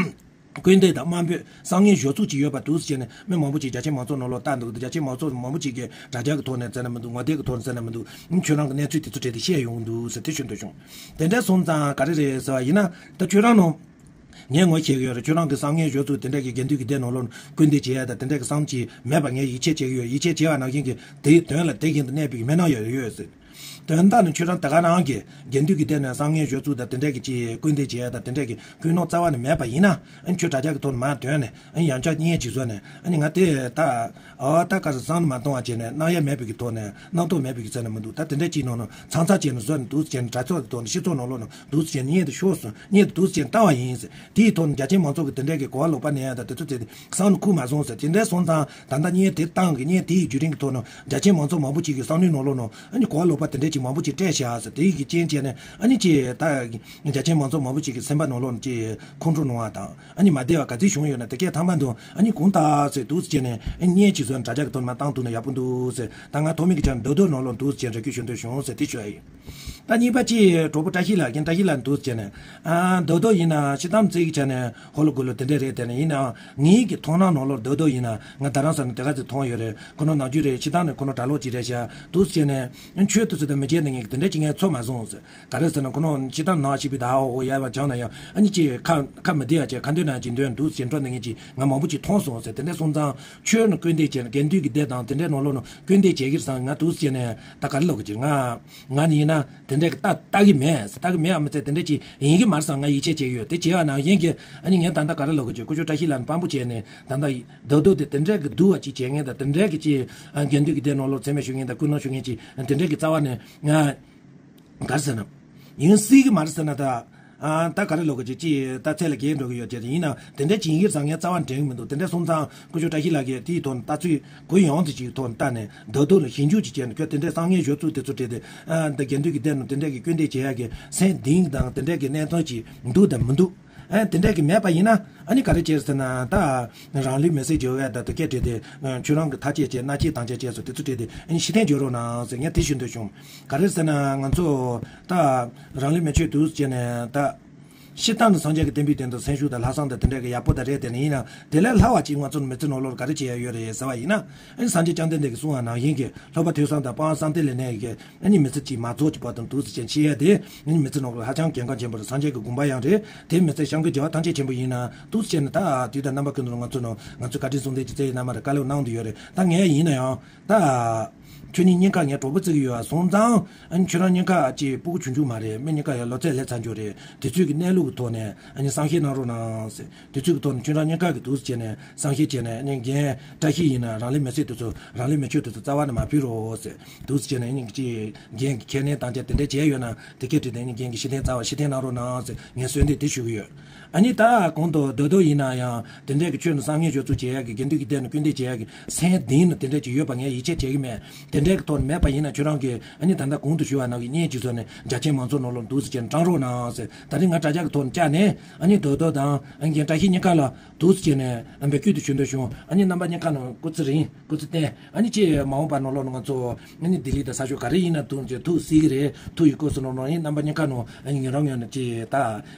སྐུར་འདེབས་དང་དམའ་འབེབས་བསམ་ངན་ཞོག་ཚུགས་ཅིག་ཡོད་པ་འདུག་ཟེར་ནས་མི་མང་པོ་ཅིག་རྒྱ་ཆེ་མང་ཚོགས་ནང་ལོགས་ལྟ་འདུག་རྒྱ་ཆེ་མང་ཚོགས་མང་པོ་ཅིག་གིས་དྲ་རྒྱ་གི་ཐོག་ནས་བཙལ་ན་མི་འདུག་ངོ་དེབ་ཀྱི་ཐོག་ནས་བཙལ་ན་མི་འདུག་ཁྱོད་རང་གི་གནས་ཚུལ་དེ་ཚོ་བྲིས་ཏེ་བཤད་ཡོང་གི་འདུག་ཟེར་དེ་ཞུ་འདོད་བྱུང་། དེ་འདྲ་སོང་ཙང་ག་རེ་རེད་ཟེར་བ་ཡིན་ན་ད་ཁྱོད་རང་ནང་ངས་ངོ་ཤེས་ཀྱི་ཡོད་རེད། ཁྱོད་རང་གི་བསམ་ངན་ཞོག་ཚུགས་དེ་འདྲ་གི་དགེ་འདུན་གྱི་སྡེ་ནང་ལོགས་སྐུར་འདེབས་བྱེད་ཡ་དང་དེ་འདྲ་གི་བསམ་གྱི་མེད་པ་ངས་ཡིད་ཆེས་བྱེད་ཀྱི་ཡོད། ཡིད་ཆེས་བྱེད་པ་ནང་བཞིན་གྱི་དེའི་དོན་ལ་དེ་བཞིན་དུ་གནས་པའི་མི་སྣ་ཡང་ཡོད་ཟེར། དོན་དག་ནི་ཁྱོད་རང་ད་ག་རང་གིས་དགེ་འདུན་གྱི་སྡེ་ནས་བསམ་ངན་ཞོག་ཚུགས་དང་དེ་འདྲས་ཀྱི་ཅིག་སྐུར་འདེབས་བྱེད་ཡ་དང་དེ་འདྲས་ཀྱི་ཀུན་སློང་རྩ་བ་ནས་མེད་པ་ཡིན་ན་ཨ་ནི་ཁྱོད་དྲ་རྒྱ་གི་ཐོག་ནས་མར་ཐོན་ནས་ཨ་ནི་ཡང་བསྐྱར་བརྙན་ཅིག་བཟོས་ནས་ཨ་ནི་ང་དེ་ད་ཨ་ད་ག་རེ་བསམ་བློ་མ་གཏོང་བ་བྱས་ནས་གནང་ཡ་མེད་པའི་གི་ཐོག་ནས་རྣམ་རྟོག་མེད་པའི་གི་ཚད་ནས་མི་འདུག་ད་དེ་འདྲས་ཅིག་ནང་ནས་ཚང་ཚང་བྱས་ནས་བཟོས་ནས་འདུག་སེ་བྱས་ནས་དྲ་ཚོགས་ཀྱི་ཐོག་ནས་སྤྱི་ཚོགས་ནང་ལོགས་ནས་འདུག་སེ་བྱས་ནས་བརྙན་དེ་ཤོར་སོང་། བརྙན་དེ་འདུག་སེ་བྱས་ནས་བཏང་བ་ཡིན་ཟེར། དེའི་ཐོག་ནས་རྒྱ་ཆེན་མང་ཚོགས་ཀྱི་དེ་འདྲས་ཀྱི་གོ་བ་ལོག་པ་ནས་ཡ་ད་དེ་ཚོ་དེ་བསམ་བློ་འཁོར་མ་སོང་ཟེར། དེ་འདྲས་སོང་ཙང་ད་ལྟ་བརྙན་དེ་བཏང་གི་བརྙན་དེའི་བརྒྱུད་རིམ་གྱི་ཐོག་ནས་རྒྱ་ཆེན་མང་ཚོགས་མང་པོ་ཅིག་གི་བསམ་བློའི་ནང་ལོགས་ནང་ཨ་ནི་གོ་བ་ལོག་པ་དེ་འདྲས་ཅིག་མང་པོ་ཅིག་སྤྲད་བཞག་ཟེར། དེའི་གི་རྐྱེན་བྱས་ནས་ཨ་ནི་ཅིག་ད་རྒྱ་ཆེན་མང་ཚོགས་མང་པོ་ཅིག་གི་སེམས་པ་ནང་ལོགས་ནས་ཅིག་ཁོང་ཁྲོ་སྣང་བ་དང་ཨ་ནི་མ་བདེ་བ་ག་ཚོད་བྱུང་ཡོད་ན་དེ་གས་ཐ་མ་དུ་ཨ་ནི་གང་ལྟར་ཟེར་འདུག་སེ་བྱས་ནས་ཨ་ནི་བརྙན་ཅིག་བཟོས་ནས་དྲ་རྒྱ་གི་ཐོག་ནས་མར་བཏང་ཐུབ་ན་ཡག་པོ་འདུག་ཟེར། ད་ང་ཐོག་མའི་གི་ཆ་ནས་རྡོག་རྡོག་ནང་ལོགས་འདུག་སེ་བྱས་རེ་སྐུལ་ཞུ་འདོད་བྱུང་ཟེར་དེ་ཞུ་ཡ་ཡིན། ད་གཉིས་པ་གཅིག་གྲོགས་པོ་བཀྲ་ཤིས་ལགས་ཀྱིས་བཀྲ་ཤིས་ལགས་འདུག་སེ་བྱས་ནས་ཨ་རྡོག་རྡོག་ཡིན་ན་སྤྱིར་བཏང་བརྩི་གི་ཆ་ནས་ཧོ་ལོ་གོ་ལོ་དེ་འདྲས་རེད། དེ་ནས་ཡིན་ནའང་ངའི་གི་མཐོང་སྣང་ནང་ལོགས་རྡོག་རྡོག་ཡིན་ན་ང་རྡ་རམ་ས་ནས་དེ་ག་ཚོད་མཐོང་ཡོད་རེད། ཁོ་ནོར་ནག་རྒྱུ་རེད། སྤྱིར་བཏང་ནས་ཁོ་ནོར་གྲྭ་ལོག་ཅིག་རེད་ཤག་འདུག་སེ་བྱས་ནས་ཆོས་དེ་ཚོ་དང་མི་བྱེད་ནས་ངས་དེ་འདྲས་ཅིག་ངས་ཚོར་མ་སོང་ཟེར། ག་རེ་ཟེར་ན་ཁོ་ནོར་སྤྱིར་བཏང་ནང་ཞིག་པའི་ད་ཨོ་ཨོ་ཡ་བ་བྱང་ན་ཡང་ཨ་ནི་ཅིག་ཁ་ཁ་མི་བདེ་ཡ་ཅིག་ཁ་འདོན་ན་ཅིག་འདོན་འདུག་སེ་བྱས་འགྲོ་ནས་ངས་ཅིག་ང་མང་པོ་ཅིག་མཐོང་སོང་ཟེར། དེ་འདྲས་སོང་ཙང་ཁྱོད་ནི་སྐུར་འདེབས་བྱས་ནས་དགེ་འདུན་གྱི་སྡེ་དང་དེ་འདྲས་ནང་ལོགས་ནས་སྐུར་འདེབས་བྱེད་ཀྱི་རེད་བསམ། ང་འདུག་སེ་བྱས་ནས་ད་ག་རེ་ལབ་དགོས་ཀྱི། ང་ང་ནི་ཡིན་ན་དེ་འདྲས་ཀྱི་ལྟ་ལྟ་གི་མེད། ལྟ་གི་མེད་ཨ་མི་ཚེ་དེ་འདྲས་ཅིག་ཡིན་གྱི་མ་རེད་བསམ། ང་ཡིད་ཆེས་བྱེད་ཀྱི་ཡོད། དེ་བྱས་པ་ནང་བཞིན་གྱི་ཨ་ནི་ངས་ད་ལྟ་ག་རེ་ལབ་དགོས་ཀྱི། སྐུ་ཞབས་བཀྲ་ཤིས་ལགས་ནི་དཔང་པོ་བྱས་ནས་ད་ལྟ་རྡོག་རྡོག་དེ་དེ་འདྲས་ཀྱི་སྡུག་པ་ཅིག་བྱེད་མཁན་དང་དེ་འདྲས་ཀྱི་ཅིག་དགེ་འདུན་གྱི་སྡེ་ནང་ལོགས་མཚན་སྨད་ཞུ་མཁན་དང་སྐུ་སྣང་ཞུ་མཁན་ཅིག་དེ་འདྲས་ཀྱི་རྩ་བ་ནས་ང་ག་རེ་ཟེར་ན། ཡིན་སྲིད་ཀྱི་མ་རེད་ཟེར་ན་ད། ཨ་ད་ག་རེ་ལབ་དགོས་ཀྱི། ཅིག་ད་ཚད་ལས་བརྒལ་འགྲོ་གི་ཡོད་ཀྱི་རེད། ཡིན་ནའང་དེ་འདྲ་ཅིག་ཡིན་གྱི་རེད་བསམ་ངས་རྩ་བ་ནས་དྲན་གྱི་མི་འདུག་དེ་འདྲ་སོང་ཙང་སྐུ་ཞབས་བཀྲ་ཤིས་ལགས་ཀྱིས་དེའི་ཐོག་ནས་ལྟ་ཚུལ་གུ་ཡངས་དེ་ཅིག་ཐོག་ནས་ལྟ་ནས་རྡོག་རྡོག་ལ་ཞིབ་འཇུག་ཅིག་བྱས་ནས་ཁྱོད་དེ་འདྲའི་བསམ་ངན་ཞོག་ཚུལ་དེ་ཚོ་བྲིས་ཏེ་ཨ་ད་དགེ་འདུན་གྱི་སྡེ་ནང་དེ་འདྲ་གི་སྐུར་འདེབས་བྱེད་ཡག་གི་སེམས་གཏིང་དང་དེ་འདྲ་གི་གནད་དོན་ཅིག་འདུག་དང་མི་འདུག་ཨ་དེ་འདྲ་གི་མེད་པ་ཡིན་ན་ཨ་ནི་ག་རེ་བྱས་ཟེར་ན་ད་རང་ལུས་མེར་སྲེག་བྱེད་ཡ་ད་དུ་སྐད་བྲིས་ཏེ་ཁྱོད་རང་གི་ཐག་བཅད་བྱས་མནའ་སྐྱེལ་དང་བཅས་བྱས་སོ་དེ་ཚོ་བྲིས་ཏེ་ཨ་ནི་ཤི་རྟེན་བྱེད་རོགས་གནང་ཟེར་ངས་དེ་ཞུ་འདོད་བྱུང་། ག་རེ་ཟེར་ན་ང་ཚོ་ད་རང་ལུས་མེ་མཆོད་དུས་བྱས་ནས་ད། སྤྱིར་བཏང་ནི་སངས་རྒྱས་ཀྱི་བསྟན་པའི་དོན་དུ་སེམས་ཤུགས་དང་ལྷག་བསམ་དང་དེ་འདྲ་གི་ཡག་པོ་དང་རེད་དེ་ནི་ཡིན་ན་དེ་ལས་ལྷག་པ་ཅིག་ང་ཚོ་ནི་མི་ཚེ་ནང་ལོགས་ག་རེ་བྱེད་ཡ་ཡོད་རེད་ཟེར་བ་ཡིན་ན། ཨ་ནི་སངས་རྒྱས་བཅོམ་ལྡན་འདས་ཀྱིས་གསུངས་པ་ནང་བཞིན་གྱི་སློབ་པ་ཐོས་བསམ་དང་དཔའ་བསམ་གཏན་ལ་གནས་ཀྱི་ཨ་ནི་མི་ཚེ་གཅིག་མ་རྫོགས་ཀྱི་བར་དུ་འདུག་སེ་ཅན་ཤི་ཡ་དེ་ཨ་ནི་མི་ཚེ་ནང་ལོགས་ཧ་ཅང་གལ་འགངས་ཆེན་པོ་རེད། སངས་རྒྱས་ཀྱི་དགོངས་པ་ཡང་རེད། དེ་མི་ཚེ་བྱམས་མགོན་རྒྱལ་བ་ཐམས་ཅད་མཁྱེན་པ་ཡིན་ན་འདུག་སེ་ཅན་ནི་ད་དུས་དང་རྣམ་པ་ཀུན་ཏུ་ང་ཚོ་ནང་ང་ཚོ་བཀའ་དྲིན་གསུམ་ལྡན་གྱི་བརྩེ་བའི་བླ་མ་རེད་བཀའ་སློབ་གནང་བསྡད་ཡོད་རེད། ད་ངས་ཡིན་ན་ཡང་། ད། ཁྱོད་གཉིས་གཉིས་ཀ་ངས་གྲོགས་པོ་བརྩི་གི་ཡོད་ཨ་སོང་ཙང་། ཨ་ནི་ཁྱོད་རང་གཉིས་ཀ་ཅིག་སྤུ་གུ་ཆུང་ཆུང་མ་རེད། མི་གཉིས་ཀ་ཡང་ལོ་ཚད་སླེབས་ཚར་འགྱོ་རེད། དུས་ཚོད་ཀྱི་གནས་ལུགས་ཀྱི་ཐོག་ནས་ཨ་ནི་བསམ་ཤེས་གནང་རོགས་གནང་ཟེར། དུས་ཚོད་ཀྱི་ཐོག་ནས་ཁྱོད་རང་གཉིས་ཀ་གི་འདུག་སེ་བྱས་ནས་བསམ་ཤེས་བྱས་ནས་ཨ་ནི་རྒན་བཀྲ་ཤིས་ཡིན་ན་རང་ལུས་མེ་སྲེག་དེ་ཚོ་རང་ལུས་མེ་མཆོད་དེ་ཚོ་རྩ་བ་ནས་མ་ཕུལ་རོགས་ཟེར། འདུག་སེ་བྱས་ནས་ཨ་ནི་ཅིག་རྒན་གྱི་ཁས་ལེན་དང་བཅས་དེ་འདྲ་བྱས་ཡོད་ན་དེ་སྐད་བྲིས་ཏེ་ཨ་ནི་རྒན་གྱི་ཤི་རྟེན་རྩ་བ་ཤི་རྟེན་གནང་རོགས་གནང་ཟེར་ངས་གསོལ་འདེབས་དེ་ཞུ་གི་ཡོད། ཨ་ནི་ད་གོང་དུ་རྡོ་རྡོ་ཡིན་ན་ཡང་དེ་འདྲས་ཀྱི་ཆོས་ནི་བསམ་ངན་སྤྱོད་ཚུལ་བྱེད་ཡག་གི་དགེ་འདུན་གྱི་སྡེ་ནི་སྐུལ་འདེད་བྱེད་ཡག་གི་སེམས་གཏིང་ནི་དེ་འདྲས་ཀྱི་ཡོད་པ་ངས་ཡིད་ཆེས་བྱེད་ཀྱི་མེད། དེ་འདྲས་ཀྱི་ཐོག་ནས་མེད་པ་ཡིན་ན་ཁྱོད་རང་གིས་ཨ་ནི་ད་ལྟ་གོང་དུ་ཞུས་པ་ནང་གི་བརྙན་གཅིག་བཟོས་ནས་རྒྱ་ཆེན་མང་ཚོགས་ནང་ལོགས་འདུག་སེ་བྱས་ནས་བཀྲམ་རོགས་གནང་ཟེར། ད་རིང་ང་དྲ་རྒྱ་གི་ཐོག་ནས་བཅར་ནས་ཨ་ནི་རྡོ་རྡོ་དང་ཨ་ནི་རྒན་བཀྲ་ཤིས་གཉིས་ཀ་ལ་འདུག་སེ་བྱས་ནས་འབོད་སྐུལ་དུ་ཞུ་འདོད་བྱུང་། ཨ་ནི་རྣམ་པ་གཉིས་ཀ་ནང་སྐུ་ཚེ་རིང་། སྐུ་ཚེ་བརྟན། ཨ་ནི་ཅེས་མ་འོངས་པ་ནང་ལོགས་ནང་ང་ཚོ་ཨ་ནི་ལྡི་ལི་དང་ས་ཕྱོགས་ག་རེ་ཡིན་ན་དུང་ཅེས་ཐུགས་སྲིད་ཀྱི་རེད། ཐུགས་ཡི་སྐོར་སུ་ནང་ལོགས་ཡིན་རྣམ་པ་གཉིས་ཀ་ནང་ཨ་ནི་ཉིན་རང་ངོས་ནས་ཅེས་ད་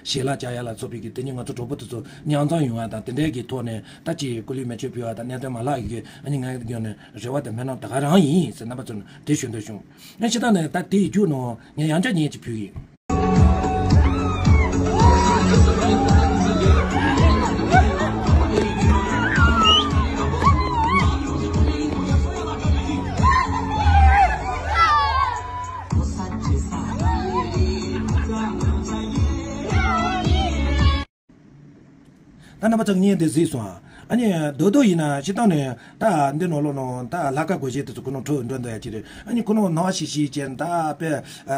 ཞལ་ལག་བཅར་ཡ་ལ་སོགས་པའི་གི་དེ་ཉིད་ང་ཚོ་གྲོགས་པོ་དེ་ཚོ་མཉམ་འཛོམས་ཡོང་བ་དང་དེ་འདྲའི་གི་ཐོག་ནས་ད་ཅེས་སྐུ་ལུས་མེ་མཆོད་ཕུལ་བ་དང་གནད་དོན་མ་ལྷག་ཡི་གི་ཨ་ནི་ང་ཡི་ངོས་ནས་རེ་བ་དང་སྨོན་ལམ་ད་ག་རང་ཡིན་ཟེར་རྣམ་པ་ཚོ་ནས་དེ་ཞུ་འདོད་བྱུང་། ཨ་ནི་ཕྱི་ཐག་ནས་ད་དེའི་རྒྱུ་ནང་ངས་ཡང་བསྐྱར་བརྙན་ཅིག་ཕུལ་གི་ཡིན། ད་རྣམ་པ་ཚོ་བརྙན་འདི་གཟིགས་སོང་ཨ། ཨ་ནི་རྡོ་རྡོ་ཡིན་ན་སྤྱིར་བཏང་ནས་ད་འདི་ནང་ལོགས་ནང་ད་ལྷ་ཁང་སྒོ་འབྱེད་དེ་ཚོ་ཁོ་ནང་འགྲོ་འགྲོ་འདོད་ཡ་ཅིག་རེད། ཨ་ནི་ཁོ་ནང་སྣང་བ་ཤིག་ཤིག་བྱས་ད་དཔེ་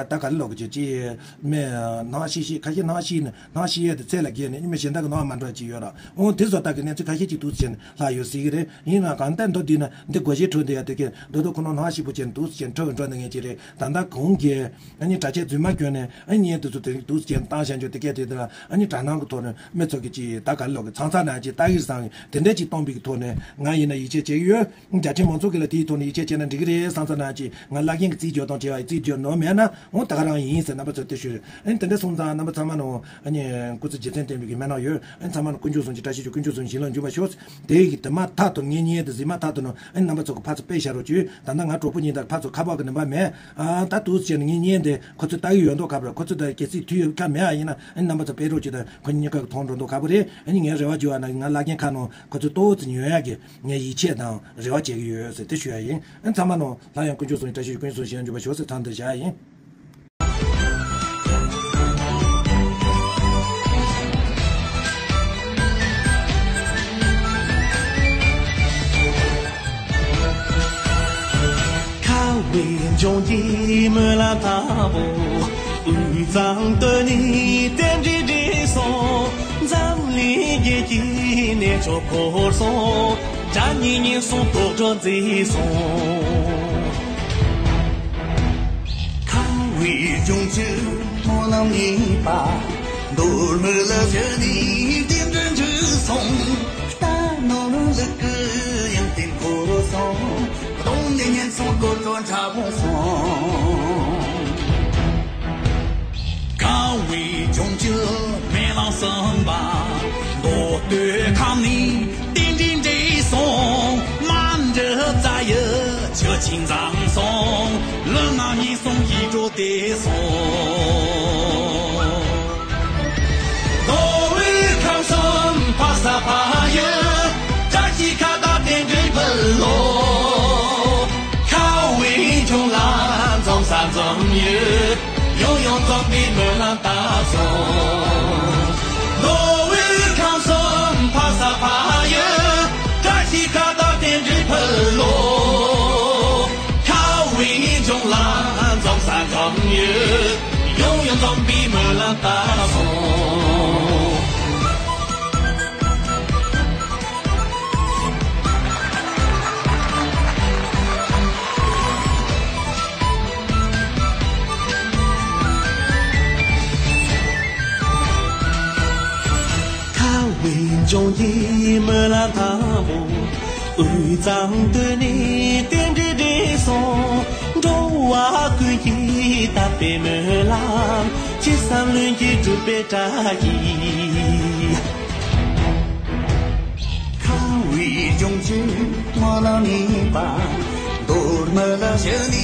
ད་ག་རེ་ལོག་གི་ཅིག་ཅིག་མེད། སྣང་བ་ཤིག་ཤིག་ཁ་ཤས་སྣང་བ་ཤིག་ནི་སྣང་བ་ཤིག་ཡས་དེ་ཚད་ལ་བརྒལ་ནས་ཨ་ནི་མི་གཞན་དག་གི་སྣང་བ་མ་འགྲོ་ཡ་ཅིག་ཡོད་ར། འོ་དེ་བཟོ་ལྟ་གི་གནས་ཚུལ་ཁ་ཤས་ཅིག་འདུག་ཟེར་ནས་ལྷག་ཡོད་སྲིད་གི་རེད། ཡིན་ནའང་གང་ལྟར་མདོར་བསྡུས་ན་འདི་སྒོ་འབྱེད་འགྲོ་འདོད་ཡ་དེ་གས་རྡོ་རྡོ་ཁོ་ནང་སྣང་བ་ཤིག་པོ་བྱས་འདུག་ཟེར་འགྲོ་འགྲོ་འདི་ངེས་ཅིག་རེད། ད་ལྟ་གོང་གི་ཨ་ནི་དྲ་ཆས་རྫུན་མ་གྱོན་ནས་ཨ་ནི་ཉེ་དུ་ཚོ་དེ་འདུག་ཟེར་བཏང་བཞག་འཇོག་དེ་སྐད་དེ་དེ་ལ་ཨ་ནི་དྲ་སྣང་གི་ཐོག་ནས་མི་ཚོ་གི་ཅིག་ད་ག་ལོག་གི་ཚང་ཚ་ན་ཅིག་ལྟ་གིར་བཟང་གི་དེ་འདྲ་ཅིག་གཏོང་པའི་གི་ཐོག་ནས་ང་ཡིན་ན་ཡིད་ཆེས་བྱེད་ཀྱི་ཡོད། རྒྱ་ཆེན་མང་ཚོགས་ཀྱི་ལ་དེའི་ཐོག་ནས་ཡིད་ཆེས་བྱས་ན་འགྲིག་གི་རེད་བསམ་ཚ་ན་ཅིག་ང་བླ་རྒན་གི་རྩིས་སྦྱོར་དང་བྱས་པ་ཡི་རྩིས་སྦྱོར་ནོར་མེད་ན་འོ་ད་ག་རང་ཡིན་ཟེར་རྣམ་པ་ཚོ་དེ་ཞུ་རེད། ཨ་ནི་དེ་འདྲ་སོང་ཙང་རྣམ་པ་ཚང་མ་ནང་ཨ་ནི་སྐུ་ཚེ་རྗེས་བཙུན་བསྟན་པའི་གི་སྨོན་ལམ་ཡོད། ཨ་ནི་ཚང་མ་ནང་དཀོན་མཆོག་གསུམ་གྱི་བཀྲ་ཤིས་ཤོག་དཀོན་མཆོག་གསུམ་བྱིན་རླབས་འཇུག་པར་ཤོག་དེ་གི་དེ་མ་ཐག་ཏུ་ངེད་གཉིས་དེ་གཟིགས་མ་ཐག་ཏུ་ནང་ཨ་ནི་རྣམ་པ་ཚོ་གི་ཕར་ཚུར་དཔེ་བཞག་རོགས་བྱོས། ད་ལྟ་ང་གྲོགས་པོ་གཉིས་དང་ཕར་ཚུར་ཁ་པར་གི་ནུས་པ་མེད། ཨ་ད་འདུག་ཟེར་ནས་ངེད་གཉིས་དེ་ཁོ་ཚོས་ལྟ་གི་ཡོད་མདོག་ཁ་པར་ཁོ་ཚོ་དང་གལ་སྲིད་དུས་ཡོད་ཁ་མེད་ཨ་ཡིན་ན་ཨ་ནི་རྣམ་པ་ཚོ་དཔེ་རོགས་བྱོས་དང་ཁོ་གཉིས་ཀ་གི་མཐོང་འགྲོ་མདོག་ཁ་པོ་རེད། ཨ་ནི་ངས་རེ་བ་བྱོས་ཨ་ན་ང་བླ་རྒན་ཁ་ནང་ཁོ་ཚོས་ཏོག་ཙམ་ཉོ་ཡག་གི་ངས་ཡིད་ཆེས་དང་རེ་བ་བྱེད་ཀྱི་ཡོད་ཟེར་དེ་ཞུ་ཡ་ཡིན། ཨ་ནི་ཚང་མ་ནང་སླར་ཡང་དཀོན་མཆོག་གསུམ་བཀྲ་ཤིས་ཤོག་དཀོན་མཆོག་གསུམ་བྱིན་རླབས་འཇུག་པར་ཤོག་ཟེར་ཐང་དུ་བཞག་ཡ་ཡིན། ཁ་བའི་འབྱུང་གི་སྨོན་ལམ་ལྟ་བུ། དབུས་གཙང་སྟོད་ནས་རྟེན་འབྲེལ་འགྲིག་སོང་། འཛམ་གླིང་རྒྱལ་གྱི་གནས་མཆོག་བོར་སོང་། དགྲ་གཉེན་ཉེན་སོང་དོག་སྒྲོ་འཛིན་སོང་། ཁ་བའི་ལྗོངས་ཀྱི་སྨོན་ལམ་ངེས་པ། མདོ་སྨད་ལ་བཞུད་ནས་རྟེན་འབྲེལ་འགྲིག་སོང་། རྟ་ནོར་ལུག་གི་ཡང་རྟེན་འཁོར་སོང་། གདོང་ནས་ཉེན་སོང་དཀོར་སྒྲོ་འཁྲབ་སོང་། ཁ་བའི་ལྗོངས་ཀྱི་སྨོན་ལམ་གསུམ་པ། མདོ་སྟོད་ཁམས་ནས་རྟེན་འབྲེལ་འགྲིག་སོང་། མ་འདྲི་རྩ་ཡི་ཆུ་ཆེན་འཛོམས་སོང་། ལུས་ངག་ཉེན་སོང་ཡིད་འགྲོ་བདེ་སོང་། མདོ་དབུས་ཁམས་གསུམ་ཕ་ས་ཕ་ཡུལ། བཀྲ་ཤིས་ཁ་བཏགས་རྟེན་འབྲེལ་འབུལ་ལོ། ཁ་བའི་ལྗོངས་ལ་འཛོམས་ས་འཛོམས་ཡུལ། ཡང་ཡང་འཛོམས་པའི་སྨོན་ལམ་བཏབ་སོང་། མདོ་དབུས་ཁམས་གསུམ་ཕ་ས་ཕ་ཡུལ། བཀྲ་ཤིས་ཁ་བཏགས་རྟེན་འབྲེལ་འབུལ་ལོ། ཁ་བའི་ལྗོངས་ལ་འཛོམས་ས་འཛོམས་ཡུལ། ཡང་ཡང་འཛོམས་པའི་སྨོན་ལམ་བཏབ་སོང་། ལྗོངས་ཀྱི་སྨོན་ལམ་དང་པོ། དབུས་གཙང་སྟོད་ནས་རྟེན་འབྲེལ་འགྲིག་སོང་། འགྲོ་བ་ཀུན་གྱི་དད་པའི་སྨོན་ལམ། ཅི་བསམ་ལྷུན་གྱིས་འགྲུབ་པའི་བཀྲ་ཤིས། ཁམས་དབུས་ལྗོངས་ཀྱི་སྨོན་ལམ་ནུས་པ། མདོ་སྨད་ལ་བཞུགས་ནས་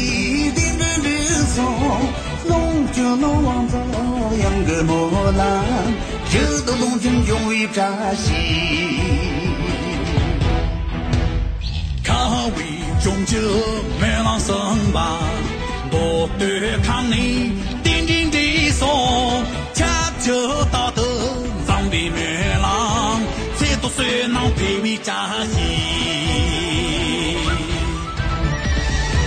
རྟེན་འབྲེལ་འགྲིག་སོང་། ལོངས་སྤྱོད་ནོར་དབང་འཛོམས་གཡང་གི་སྨོན་ལམ། ཡུལ་དུ་ལོངས་སྤྱོད་འབྱུང་བའི་བཀྲ་ཤིས། ཁམས་དབུས་ལྗོངས་ཀྱི་སྨོན་ལམ་གསུམ་པ། མདོ་སྟོད་ཁམས་ནས་རྟེན་འབྲེལ་འགྲིག་སོང་། ཁྱབ་བརྒྱ་རྟག་ཏུ་འཛོམས་པའི་སྨོན་ལམ། ཚེ་ཐོག་བསོད་ནམས་འཕེལ་བའི་བཀྲ་ཤིས།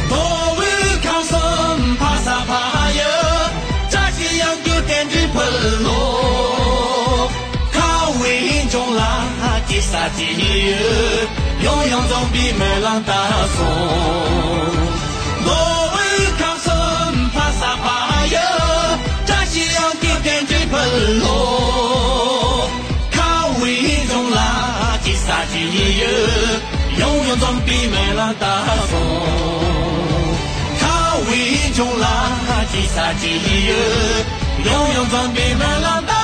མདོ་དབུས་ཁམས་གསུམ་ཕ་ས་ཕ་ཡུལ། བཀྲ་ཤིས་གཡང་རྒྱུད་རྟེན་འབྲེལ་ཕུལ་ལོ། ཁམས་དབུས་ལྗོངས་ལ་ཅི་ཟེར་ཅི་ཡོད། ཡང་ཡང་འཛོམས་པའི་སྨོན་ལམ་བཏབ་སོང་། མདོ་དབུས་ཁམས་གསུམ་ཕ་ས་ཕ་ཡུལ། བཀྲ་ཤིས་གཡང་རྒྱུད་རྟེན་འབྲེལ་ཕུལ་ལོ། ཁམས་དབུས་ལྗོངས་ལ་ཅི་ཟེར་ཅི་ཡོད། ཡང་ཡང་འཛོམས་པའི་སྨོན་ལམ་བཏབ་སོང་། ཁམས་དབུས་ལྗོངས་ལ་ཅི་ཟེར་ཅི་ཡོད། ཡང་ཡང་འཛོམས་པའི་སྨོན་ལམ་བཏབ།